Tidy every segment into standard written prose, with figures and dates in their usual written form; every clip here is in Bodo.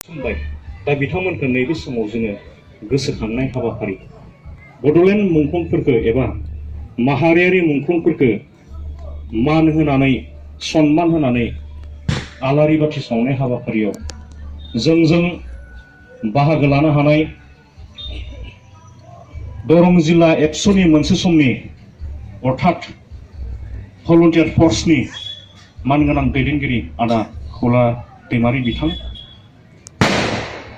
थुनबाय दा बिथांमोनखौ नैबे समाव जोङो गोसोखांनाय हाबाफारि बड'लेण्ड मुंख्लंफोरखौ एबा माहारियारि मुंख्लंफोरखौ मान होनानै सन्मान होनानै आलारि बाथि सावनाय हाबाफारियाव जों बाहागो लानो हानाय दरं जिल्ला एबसुनि मोनसे समनि अर्थात भलन्टियार फर्सनि मानगोनां दैदेनगिरि आदा खौला दैमारि बिथां,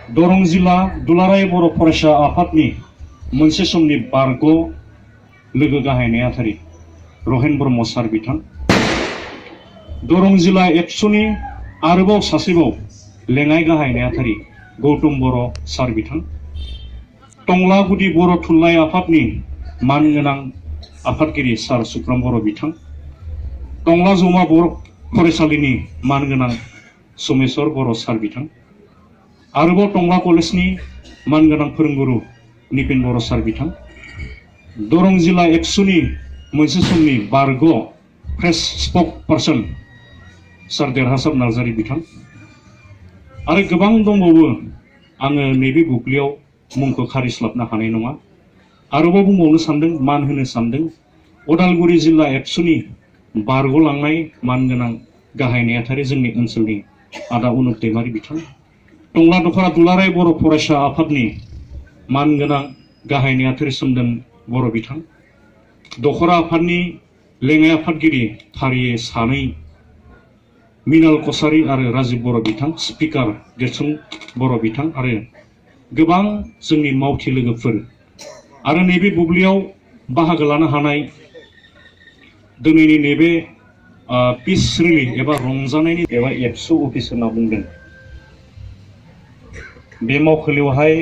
दरं जिल्ला दुलाराय बर' फरायसा आफादनि मोनसे समनि बारग' लोगो गाहाय नेहाथारि रहेन ब्रह्म सार बिथां, दरं जिल्ला एबसुनि आरोबाव सासेबाव लेङाइ गाहाय नेहाथारि गौतम बर' सार बिथां, टंला गुदि बर' थुनलाइ आफादनि मानगोनां आफादगिरि सार सुक्राम बर' बिथां, टंला जमा बर' फरायसालिनि मानगोनां सोमेश्वर बर' सार बिथां, आरोबाव टंला कलेजनि मानगोनां फोरोंगुरु निपिन बर' सार बिथां, दरं जिल्ला एबसुनि मोनसे समनि बारग' प्रेस स्पक पार्सन सार देरहासार नार्जारि बिथां आरो गोबां दंबावो। आङो नैबे बुब्लियाव मुंखौ खारिस्लाबनो हानाय नङा। आरोबाव बुंबावनो सानदों, मान होनो सानदों उदालगुरि जिल्ला एबसुनि बारग'लांनाय मानगोनां गाहाय नेहाथारि जोंनि ओनसोलनि आदा अनुप दैमारि बिथां, टंला दख'रा दुलाराय बर' फरायसा आफादनि मानगोनां गाहाय नेहाथारि सोमदोन बर' बिथां, दख'रा आफादनि लेङाइ आफादगिरि फारियै सानै मिनाल कसारि आरो राजिब बर' बिथां, स्पिकार देरसन बर' बिथां आरो गोबां जोंनि मावथि लोगोफोर आरो नैबे बुब्लियाव बाहागो लानो हानाय दिनैनि नैबे पिस रिलि एबा रंजानायनि एबा एबसु अफिस होनना बुंदों बे मावखोलियावहाय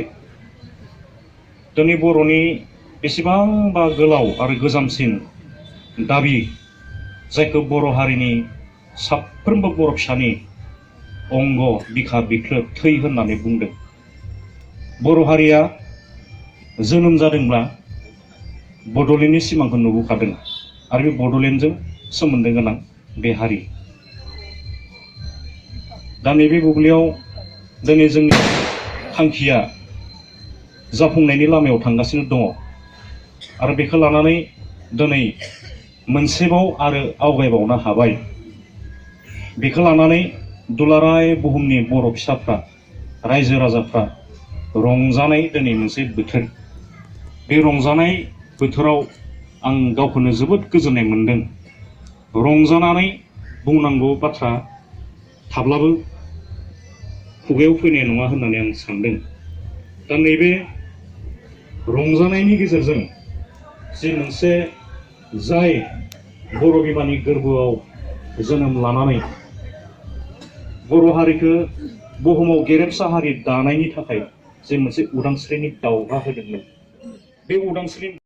दिनै बर'नि बेसेबांबा गोलाव आरो गोजामसिन दाबि जायखौ बर' हारिनि साफ्रोमबो बर' फिसानि अंग बिखा बिख्लो थै होननानै बुंदों। बर' हारिया जोनोम जादोंब्ला बड'लेण्डनि सिमांखौ नुबोखादों आरो बे बड'लेण्डजों सोमोन्दो गोनां बे हारि। दा नैबे बुब्लियाव दिनै जोंनि थांखिया जाफुंनायनि लामायाव थांगासिनो दङ आरो बेखौ लानानै दिनै मोनसेबाव आरो आवगायबावनो हाबाय। बेखौ लानानै दुलाराय बुहुमनि बर' फिसाफ्रा रायजो राजाफ्रा रंजानाय दिनै मोनसे बोथोर। बे रंजानाय बोथोराव आं गावखौनो जोबोद गोजोननाय मोनदों। रंजानानै बुंनांगौ बाथ्रा थाब्लाबो खुगायाव फैनाय नङा होननानै आं सानदों। दा नैबे रंजानायनि गेजेरजों जे मोनसे जाय बर' बिमानि गोरबोआव जोनोम लानानै बर' हारिखौ बुहुमाव गेरेमसा हारि दानायनि थाखाय जे मोनसे उदांस्रिनि दावहा होदोंमोन, बे उदांस्रिनि